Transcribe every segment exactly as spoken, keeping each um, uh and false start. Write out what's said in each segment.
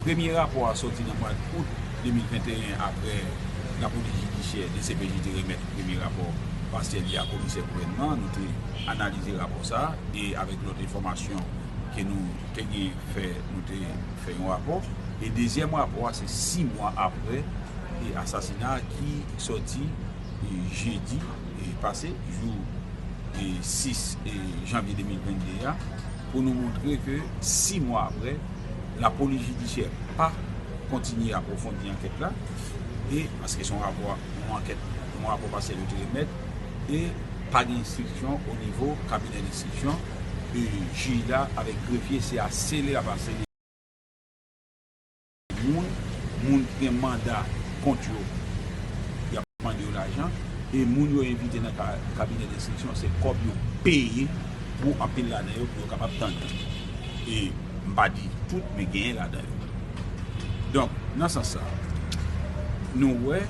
Premye rapò a sòti nan mwa out de mil venteyen, apre lapolis jidisyè, D C P J, te remèt premye rapò pasyèl li a komisè gouvènman an. Nou te analize rapò sa a, e avèk lòt enfòmasyon ke nou te gen fè, nou te fè yon rapò. E dezyèm rapò a, se sis mwa apre e asasina a ki sòti e jedi e pase, jou e sis e janvye de mil vennde a, pou nou montre ke sis mwa apre, lapolis jidisyè pa kontinye apwofondi ankèt la, e paske se yon rapò, yon ankèt, yon rapò pasyèl yo te remèt, e pa gen enstriksyon o nivo kabinè denstriksyon, e jij la avèk grefye, se a sele l ap a sele moun, moun ki gen manda kont yo, y ap mande yo lajan, e moun yo envite nan ka-, kabinè denstriksyon, se kòb yo peye pou anpil ladan yo, pou yo kapab tande. E m pa di tout, men genyen ladan yo. Donk, nan sans sa, nou wè,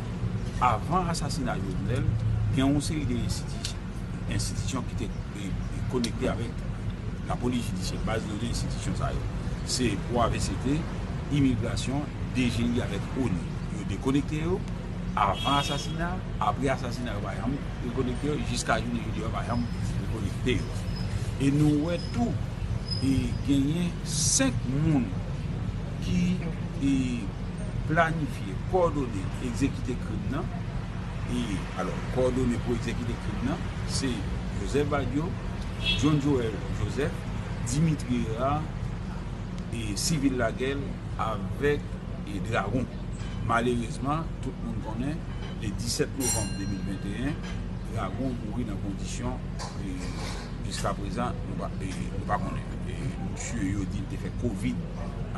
avan asasina Jovenel, gen yon seri de enstiti-, enstitisyon ki te e, e konekte avèk lapolis jidisyè, baz done enstitisyon sa yo. Se pou A V C T, imigrasyon, D G I avèk ONI. Yo dekonekte yo avan asasina, apre asasina yo pa janm rekonekte yo, jiska jounen jodi a yo pa janm rekonekte yo. E nou wè tou, e genyen senk moun ki, e, planifye, kowòdone, egzekite krim nan. E, alò, kowòdone pou egzekite krim nan, se Joseph Badio, John Joel Joseph, Dimitri Hérard, e Civil Laguel avèk, e Dragon. Malerezman, tout moun konnen, le disèt novanm de mil venteyen, Dragon mouri nan kondisyon, e, jiska prezan, nou pa, e, nou pa konnen. E, misye, yo di l te fè kovid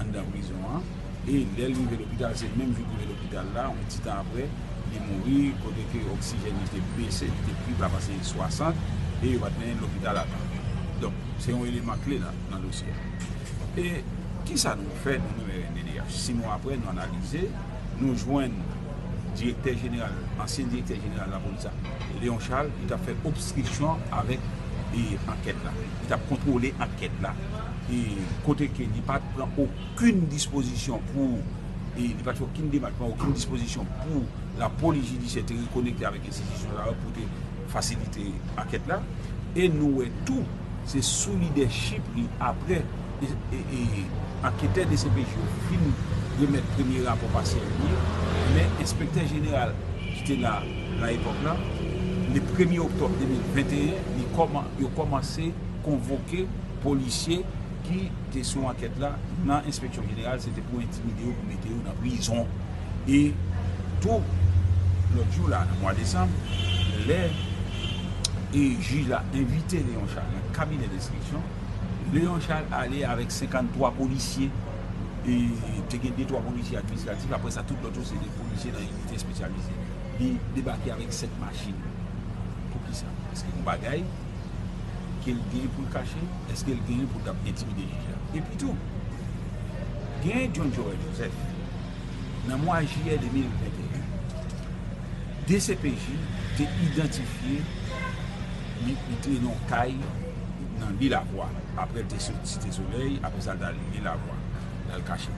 anndan prizon an. E lè l rive lopital, se menm jou l rive lopital la, yon ti tan apre, li mouri, kote ke oksijèn li te bese, li te pi ba pase swasant, e yo pa t mennen l lopital ata. Donk, se yon eleman kle la nan dosye a. E kisa nou fè, nou menm R N D D H? Sis mwa apre, nou analize, nou jwenn direktè jeneral, ansyen direktè jeneral lapolis la, Léon Charles, li t ap fè obstriksyon avèk, e, ankèt la. Li t ap kontwole ankèt la. E kote ke li pa t pran okenn dispozisyon pou, e li pa t fè okenn demach, pran okenn dispozisyon pou lapolis jidisyè te rekonekte avèk enstitisyon sa yo pou te fasilite ankèt la. E nou wè tou, se sou lidèchip li, apre e, e, e, anketè D C P J yo fin remèt premye rapò pasyèl li, men enspektè jeneral ki te la nan epòk la, le premye oktòb de mil venteyen, li kòman-, yo kòmanse konvoke polisye ki te sou ankèt la nan enspeksyon jeneral, se te pou entimide yo, pou mete yo nan prizon. E tou, lòt jou la, nan mwa desanm, lè e jij la envite Léon Charles nan kabinè denstriksyon, Léon Charles ale avèk senkanntwa polisye, e te gen de twa polisye administratif, apre sa, tout lòt yo se de polisye nan inite espesyalize. Li debake avèk sèt machin. Poukisa? Èske yon bagay ke l gen pou l kache? Èske l gen pou l t ap entimide jij la? Epi tou, gen John Joel Joseph, nan mwa jiyè de mil venteyen, D C P J te idantifye li, li te nan yon kay nan Lil Avwa. Apre, l te sot Site Solèy, apre sa, l t al Lil Avwa, l al kache.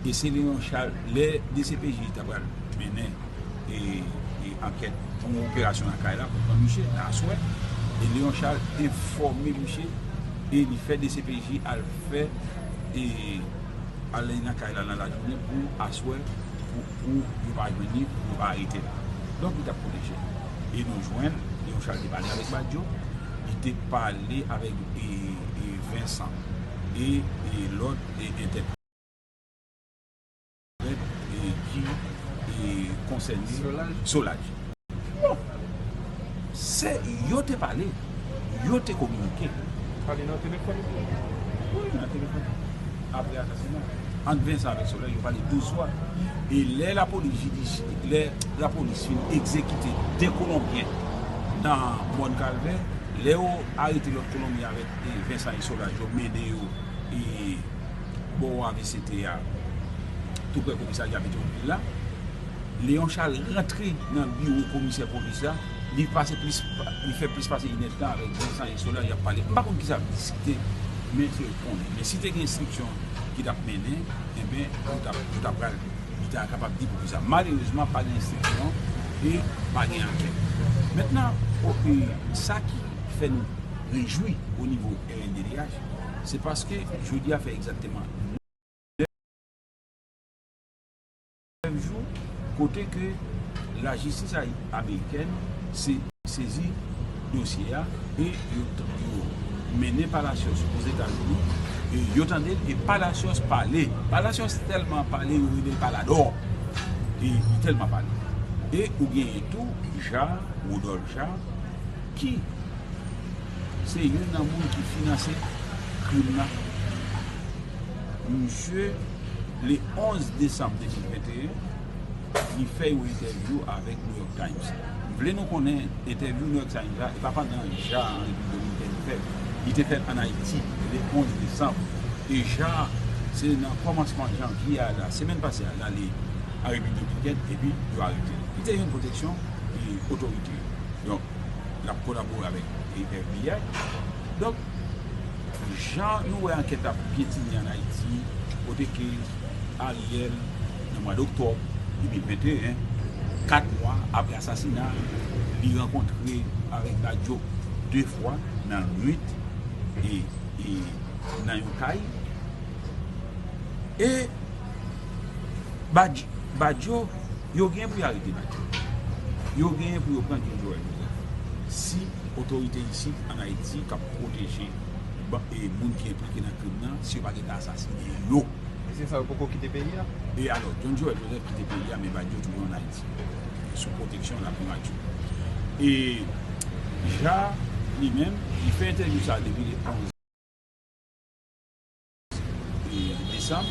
E se Léon Charles, lè D C P J ta pral mennen e, e ankèt, yon operasyon nan kay la pou pran misye nan aswè. E Léon Charles enfòme misye e li fè D C P J al fè e ale nan kay la nan lajounen pou aswè, pou, pou yo pa jwenn li, pou yo pa arete l. Donk, li t ap pwoteje. E nou jwenn Léon Charles te pale avèk Badio, li te pale avèk e, e Vincent e, e lòt e entèprèt e, ki e, konsène Solaj. Bon, se yo te pale, yo te kominike. Pale nan telefòn? Wi, nan telefòn. Apre asasina, ant Vincent avèk Solaj, yo pale douz fwa. E lè lapolis jidis-, lè lapolis fin egzekite de Kolonbyen nan Mòn Kalvè, lè yo arete lòt Kolonbyen avèk e, Vincent e Solaj, yo mennen yo e, bò A V C T a, tou prè komisarya Petyonvil la, Léon Charles rantre nan biwo komisè polis la, li pase plis, li fè plis pase inèdtan avèk Vincent e Solaj, y ap pale. M pa konn kisa yo diskite, men se yo konnen. Men si te gen enstriksyon t ap mennen, enben, nou t ap, nou t ap pral, li ta kapab di poukisa. Malerezman, pa gen enstriksyon e pa gen ankèt. Mentnan, o, e, sa ki fè nou rejwi o nivo R N D D H, se paske jodi a fè egzakteman nèf jou kote ke lajistis ayi-, amerikèn se, sezi dosye a e yo, yo mennen Palacios Ozetazini e yo tande l e Palacios pale. Palacios tèlman pale, yo rele l Paladò. E li tèlman pale. E ou genyen tou Jaar, Rodolphe Jaar, ki se youn nan moun ki finanse krim nan. Misye, le onz desanm de mil venteyen, li fè yon entèvyou avèk New York Times. M vle nou konnen entèvyou New York Times la, e pa pandan Jaar an Repiblik Dominikèn li fè l. Li te fè l ann Ayiti, le onz desanm. E Jaar, se nan kòmansman janvye a la, semèn pase a, l ale an Repiblik Dominikèn, epi yo arete l. Li te jwenn pwoteksyon, e, otorite yo. Donk, l ap kolabore avèk, e, F B I. Donk, jan nou wè ankèt ap pyetine ann Ayiti, kote ke Ariel, nan mwa doktòb de mil venteyen, kat mwa apre asasina, li rankontre avèk Badio de fwa nan nwit, e, e nan yon kay. E Badj-, Badio, yo genyen pou yo arete Badio. Yo genyen pou yo pran John Joël Joseph. Si otorite isit ann Ayiti k ap pwoteje ba-, e moun ki enplike nan krim nan, si yo pa gentan asasinen yo. E se sa, yo poko kite peyi a? E alò, John Joël Joseph kite peyi a, men Badio toujou ann Ayiti, sou pwoteksyon Laprimature. E Jaar, li menm, li fè entèvyou sa a depi le onz e, desanm,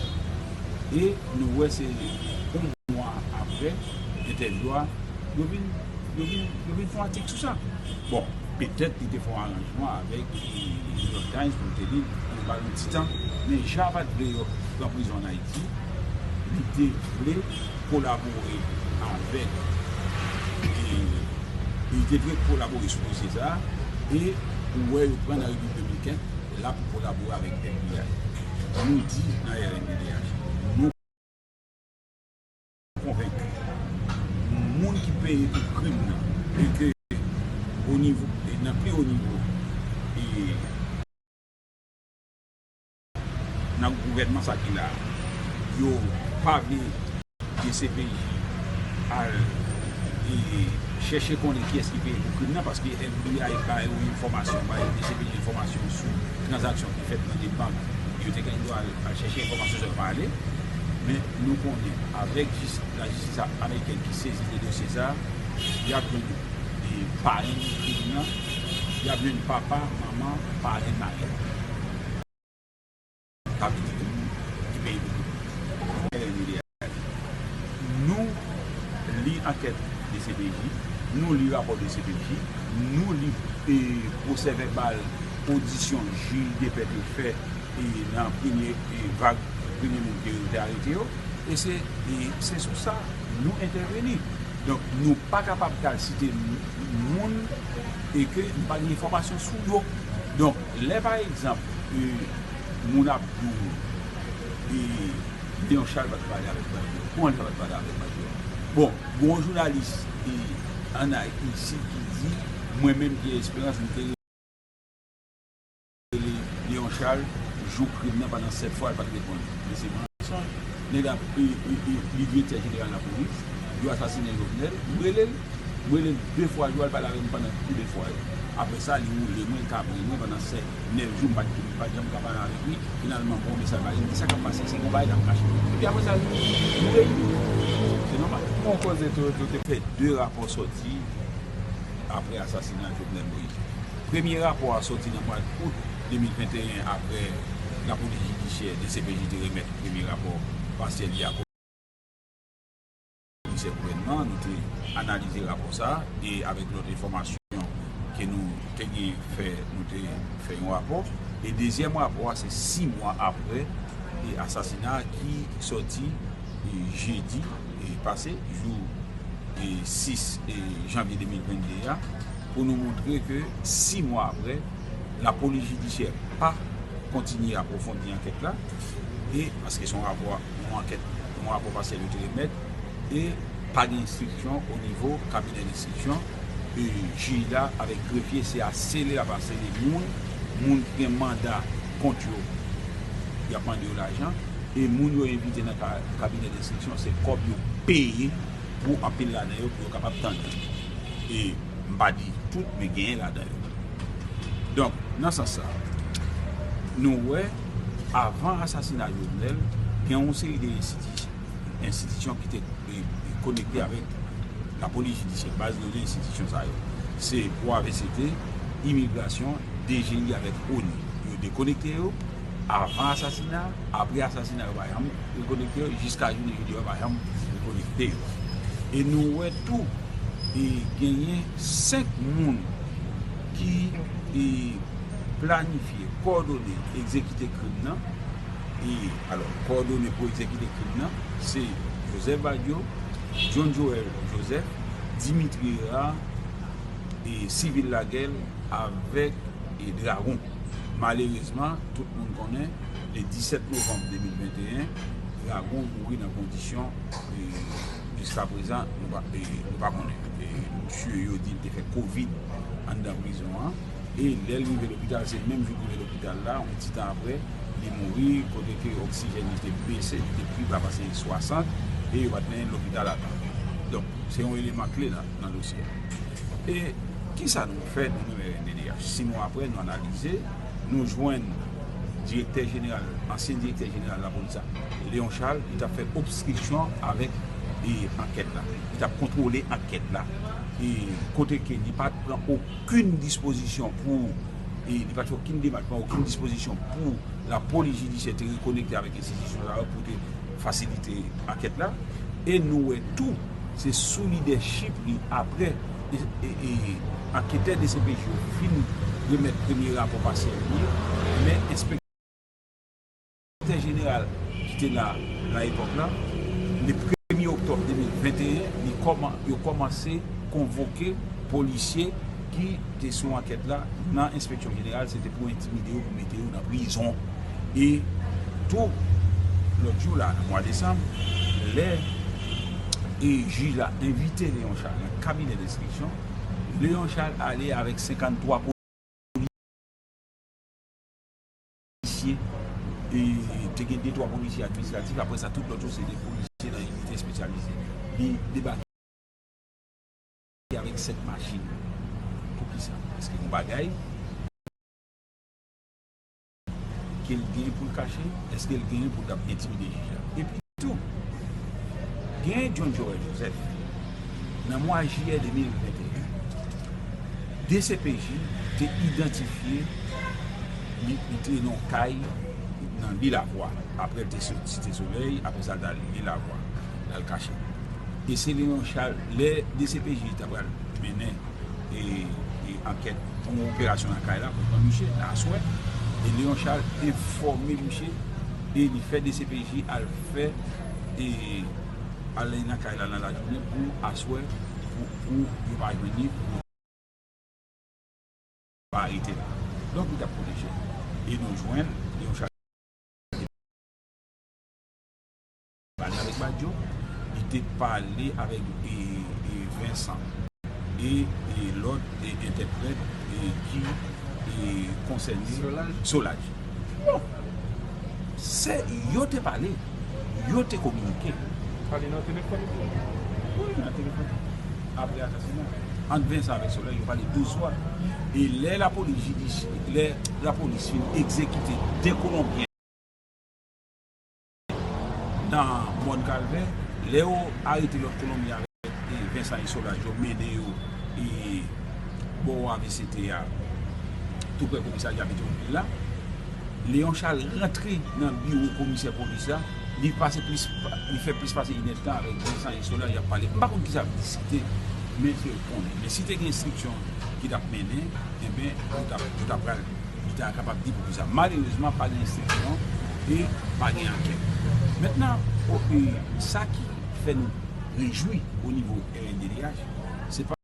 e nou wè se yon mwa apre entèvyou a, yo vin, yo vin, yo vin fè yon atik sou sa. Bon, petèt li te fè yon aranjman avèk, e, New York Times pou l te li, pou yo ba l yon ti tan, men Jaar pa t vle yo pran prizon ann Ayiti, li te vle kolabore avèk, e, li te vle kolabore sou dosye sa a, e ou wè yo pran nan Repiblik Dominikèn, la pou kolabore avèk F B I. Nou di nan R N D D H, nou konvenki moun ki peye pou krim nan, e ke o nivo, e nan pi wo nivo, e nan gouvènman sa ki la a, yo pa vle D C P J al, e, chèche konnen kiyès ki peye pou krim nan, paske F B I ba yo enfòmasyon, ba D C P J enfòmasyon sou tranzaksyon ki fèt nan de bank. Yo te gen dwa al, al chèche enfòmasyon sa yo pa ale. Men nou konnen, avèk jis-, lajistis amerikèn ki sezi de dosye sa a, y ap jwenn, e, parenn krim nan, y ap jwenn papa, manman, parenn Ariel. Sa vle di ke moun ki peye pou krim nan. Nou li ankèt D C P J, nou li rapò D C P J, nou li, e, pwosè vèbal odisyon jij de pè te fè, e, nan premye, e, vag, premye moun ke yo te arete yo. E se, e se sou sa nou entèveni. Donk, nou pa kapab pral site m-, moun e ke nou pa gen enfòmasyon sou yo. Donk, lè pa egzanp, e, moun ap di w, e, Léon Charles pa t pale avèk Badio. Kòman l fè pa t pale avèk Badio? Bon, gen yon jounalis, e, ann Ayiti ki di, mwen menm, Pierre Espérance, m te rele Léon Charles jou krim nan pandan sèt fwa, l pa t reponn. Men se mansonj. Nèg la, e, e, e, li direktè jeneral lapolis, yo asasinen Jovenel, m rele l, m rele l de fwa jou a, l pale avè m pandan tou de fwa yo. Apre sa, li woule mwen, l kabre mwen pandan sèt, nèf jou, m pa t, m pa t janm ka pale avèk li. Finalman, bon, mesaj pale, m di sa k ap pase, se yon bagay k ap kache. Epi apre sa, nou reyini. Se nòmal. Bon, koze tou, tou te fè de rapò sòti apre asasina Jovenel Moïse. Premye rapò a sòti nan mwa out de mil venteyen apre lapolis jidisyè, D C P J, te remèt premye rapò pasyèl li a komisè gouvènman an. Nou te analize rapò sa a e avèk lòt enfòmasyon ke nou te gen fè, nou te fè yon rapò. E dezyèm rapò a, se sis mwa apre e asasina a ki sòti, e, jedi, e, pase, jou, e, sis, e, janvye de mil vennde a, pou nou montre ke sis mwa apre, lapolis jidisyè pa kontinye apwofondi ankèt la. E paske se yon rapò, yon ankèt, yon rapò pasyèl yo te remèt, e pa gen enstriksyon o nivo kabinè enstriksyon, e jij la avèk grefye se a sele l ap a sele moun, moun ki gen manda kont yo, y ap mande yo lajan, e moun yo envite nan ka, kabinè enstriksyon se kòb yo peye pou anpil ladan yo pou yo kapab tande. E m pa di tout, men genyen ladan yo. Donk, nan sans sa, nou wè, avan asasina Jovenel, gen yon seri de enstiti-, enstitisyon ki te, e, e, konekte avèk lapolis jidisyè, baz done enstitisyon sa yo. Se pou A V C T, imigrasyon, D G I avèk ONI. Yo dekonekte yo avan asasina, apre asasina yo pa janm rekonekte yo, jiska jounen jodi a yo pa janm rekonekte yo. E nou wè tou, e genyen senk moun ki, e, planifye, kowòdone, egzekite krim nan. E, alò, kowòdone pou egzekite krim nan, se Joseph Badio, John Joel Joseph, Dimitri Hérard, e Civil Laguel avèk, e, Dragon. Malerezman, tout moun konnen, le disèt novanm de mil venteyen, Dragon mouri nan kondisyon, e, jiska prezan, nou pa, e, nou pa konnen. E, misye yo di l te fè kovid anndan prizon an. E lè l rive lopital, se menm jou l rive lopital la, yon ti tan apre, li mouri, kote ke oksijèn li te bese, li te pi ba pase swasant, e yo pa t mennen l lopital ata. Donk, se yon eleman kle la, nan dosye a. E kisa nou fè, nou menm R N D D H? Sis mwa apre, nou analize, nou jwenn direktè jeneral, ansyen direktè jeneral lapolis la, Léon Charles, li t ap fè obstriksyon avèk, e, ankèt la. Li t ap kontwole ankèt la. E kote ke li pa t pran okenn dispozisyon pou, e li pa t fè okenn demach, pran okenn dispozisyon pou lapolis jidisyè te rekonekte avèk enstitisyon sa yo pou te fasilite ankèt la. E nou wè tou, se sou lidèchip li apre, e, e, e, anketè D C P J yo fin remèt premye rapò pasyèl li, men enspektè jeneral ki te la nan epòk la, le premye oktòb de mil venteyen, li kòman-, yo kòmanse konvoke polisye ki te sou ankèt la nan enspeksyon jeneral, se te pou entimide yo, pou mete yo nan prizon. E tou, lòt jou la, nan mwa desanm, lè, e, jij la envite Léon Charles nan kabinè enstriksyon, Léon Charles ale avèk senkanntwa polisye, e te gen de twa polisye administratif, apre sa, tout lòt yo se de polisye nan inite espesyalize. Li debake avèk sèt machin. Poukisa? Èske yon bagay ke l gen pou l kache? Èske l gen pou l t ap entimide jij la? Epi tou, gen John Joel Joseph, nan mwa jiyè de mil venteyen, D C P J te idantifye li, li te nan yon kay nan Lil Avwa. Apre l te sot Site Solèy, apre sa l t al Lil Avwa, l al kache. E se Léon Charles, lè D C P J ta pral mennen, e, e ankèt, yon operasyon nan kay la pou pran misye nan aswè. E Léon Charles enfòme misye e li fè D C P J al fè, e al nan kay la nan lajounen pou aswè, pou, pou yo pa jwenn li, pou pa arete l. Donk, li t ap pwoteje. E nou jwenn Léon Charles pale avèk Badio, li te pale avèk, e, e, Vincent e, e lòt, e, entèprèt, e, ki, e, konsène Solaj. Bon, se, yo te pale, yo te kominike. Pale nan telefòn? Wi, nan telefòn. Apre asasina, ant Vincent avèk Solaj, yo pale douz fwa. E lè lapolis jidis-, lè lapolis fin egzekite de Kolonbyen nan Mòn Kalvè, lè yo arete lòt Kolonbyen avèk, e, Vincent e Solaj, yo mennen yo, e, bò A V C T a, tou prè komisarya Petyonvil la. Léon Charles rantre nan biwo komisè polis la, li pase plis, li fè plis pase inèdtan avèk Vincent e Solaj y ap pale. M pa konn kisa y ap diskite, men se yo konnen. Men si te gen enstriksyon ki t ap mennen, enben, yo t ap, yo t ap pral, li ta kapab di poukisa. Malerezman, pa gen enstriksyon e pa gen ankèt. Mentnan, o, e, sa ki fè nou rejwi o nivo R N D D H, se pa